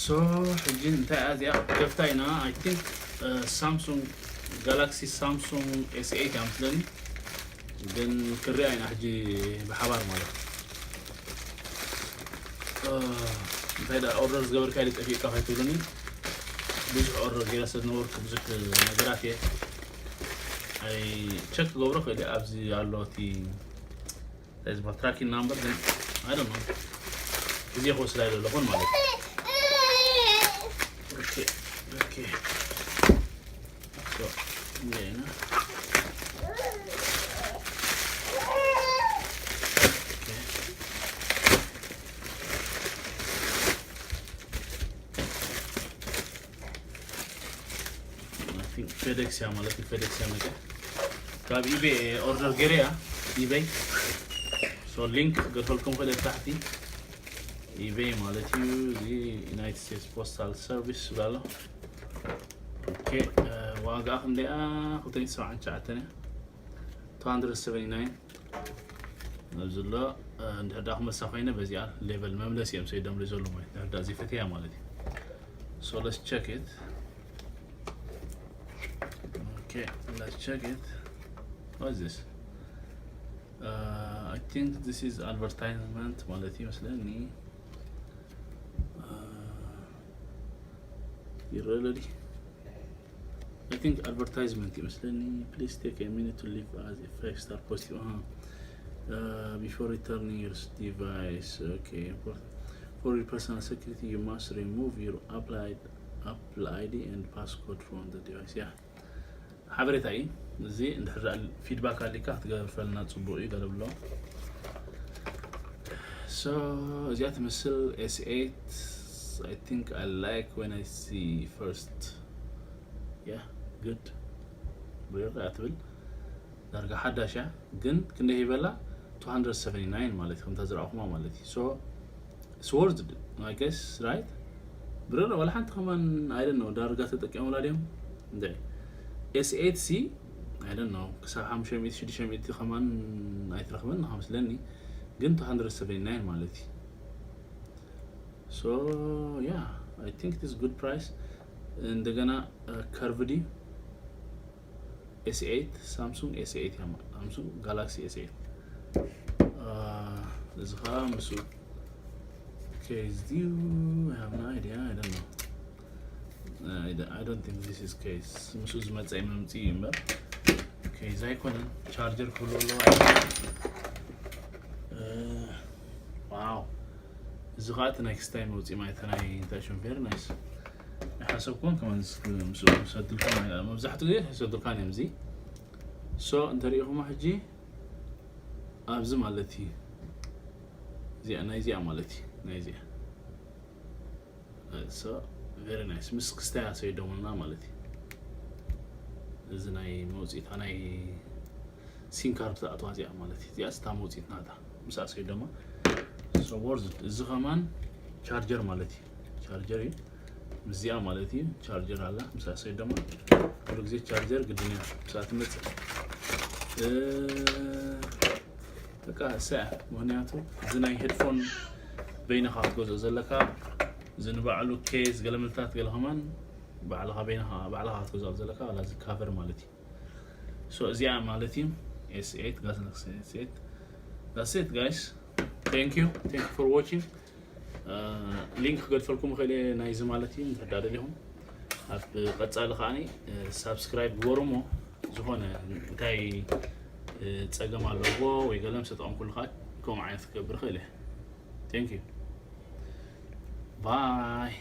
So ሕጂ እንታይ እያ እዚኣ ከፍታ ኢና። I think ሳምሱንግ ጋላክሲ ሳምሱንግ ኤስ ኤይት እያ መስለኒ፣ ግን ክሪኣ ኢና ሕጂ ብሓባር ማለት። እንታይ ዳ ኦርደር ዝገበርካ ኢለ ጠፊእካ ከይትብሉኒ። ብዙሕ ኦርደር ገይረ ስለ ዝነበርኩ ብዙሕ ነገራት እየ ኣይ ቸክ ክገብሮ ክእል እየ። ኣብዚ ኣሎ እቲ እዚ ትራኪንግ ናምበር ግን I don't know ግዜ ክወስድ ኣይደለኹን ማለት እዩ። ኦኬ ኦኬ። So እንዲህ አይነት ፌዴክስ እያ ማለት እዩ። ፌዴክስ እያ መቀ ካብ ኢቤይ ኦርደር ገይረ እያ። ኢቤይ ሶ ሊንክ ገድፈልኩም ከለ ታሕቲ ኢቤይ ማለት እዩ። እዚ ዩናይትድ ስቴትስ ፖስታል ሰርቪስ ብላሎ። ኦኬ ዋጋ ክንደያ ክልተ ሚእቲ ሰብዓን ትሽዓተን እያ። two hundred seventy nine ኣብዚ ኣሎ። እንድሕር ዳ ክመልሳ ኮይነ በዚኣ ሌቨል መምለሲ እዮም ሰይዶም ዘሎ ማለት እንድሕር ዳ ዘይፈትያ ማለት እዩ። So let's check it. Okay, let's check it. What is this? Uh, I think this is advertisement ማለት ይመስለኒ። ይረለዲ I think advertisement ይመስለኒ። Please take a minute to leave as a five star positive. Uh-huh. Uh, before returning your device, okay. For, for your personal security, you must remove your Apple I D, Apple I D and passcode from the device. Yeah. ሓበሬታ እዩ እዚ። እንድሕር ፊድባክ ኣሊካ ክትገርፈልና ፅቡቅ እዩ። ገለ ብሎ so እዚኣ ትመስል ኤስ ኤይት። I think I like when I see first. Yeah, good. ብሬር እያ ትብል ዳርጋ ሓዳሽ እያ፣ ግን ክንደይ ሂበላ? two hundred seventy nine ማለት እዩ። ከምታ ዝረኣኹማ ማለት እዩ። So it's worth it, I guess, right? ብሬር ዋላ ሓንቲ ከማን I don't know ዳርጋ ተጠቂሞላ ድዮም እንደ ኤስ ኤይት ሲ I don't know ክሳብ ሓሙሽተ ሚእቲ ሽዱሽተ ሚእቲ ከማን ኣይትረኽበን ንኻ መስለኒ፣ ግን two hundred seventy nine ማለት እዩ። So yeah, I think it is good price. እንደገና ከርቭድ እዩ። ኤስ ኤይት ሳምሱንግ ኤስ ኤይት እያ ማለት ሳምሱንግ ጋላክሲ ኤስ ኤይት። እዚ ከዓ ምስኡ ኬዝ ድዩ? I have no idea, I don't know. I don't think this is case. ምስኡ ዝመፀ መምፅኢ እዩ እምበር ኬዝ ኣይኮነን። ቻርጀር ክህልዎ ኣለዎ። ዋው፣ እዚ ከዓ እቲ ናይ ክስታይ መውፅኢ ማለት ናይ እንታይ ሽም ቬሪ ናይስ። ይሓሰብኩን ከመን ምስኡ ሰድልካ መብዛሕትኡ ግዜ ሰድልካ እዮም እዚ። So እንተሪኢኹማ ሕጂ ኣብዚ ማለት እዩ እዚኣ ናይ እዚኣ ማለት እዩ ናይ እዚኣ So very nice ምስ ክስታይ ኣሰይዶምና ማለት እዩ። እዚ ናይ መውፅኢታ ናይ ሲም ካርድ ተኣትዋ እዚኣ ማለት እዩ። እዚኣ ስታ መውፅኢት ናታ ምስ ኣሰይዶማ so worth it። እዚ ከማን ቻርጀር ማለት እዩ። ቻርጀር እዩ ምስዚኣ ማለት እዩ። ቻርጀር ኣላ ምስ ኣሰይዶማ ኩሉ ግዜ ቻርጀር ግድን እያ ምስኣ ትመፅእ። በቃ ሰ ምክንያቱ እዚ ናይ ሄድፎን በይንኻ ክትገዝኦ ዘለካ እዚ ንባዕሉ ኬዝ ገለመልታት ገለ ከማን ባዕልኻ በይንኻ ባዕልኻ ክትገዝኦ ዘለካ ዋላ እዚ ካቨር ማለት እዩ። So እዚኣ ማለት እዩ ኤስ ኤይት ጋላክሲ ኤስ ኤይት። That's it guys. Thank you. Thank you for watching. ሊንክ ክገድፈልኩም ይኽእል እየ ናይዚ ማለት እዩ እንድሕር ዳ ደሊኹም። ኣብ ቀፃሊ ከዓኒ ሳብስክራይብ ግበሩ እሞ ዝኾነ እንታይ ፀገም ኣለዎ ወይ ገለ ምስ ተጠቐምኩሉ ከዓ ከምኡ ዓይነት ክገብር ይኽእል እየ። Thank you. Bye.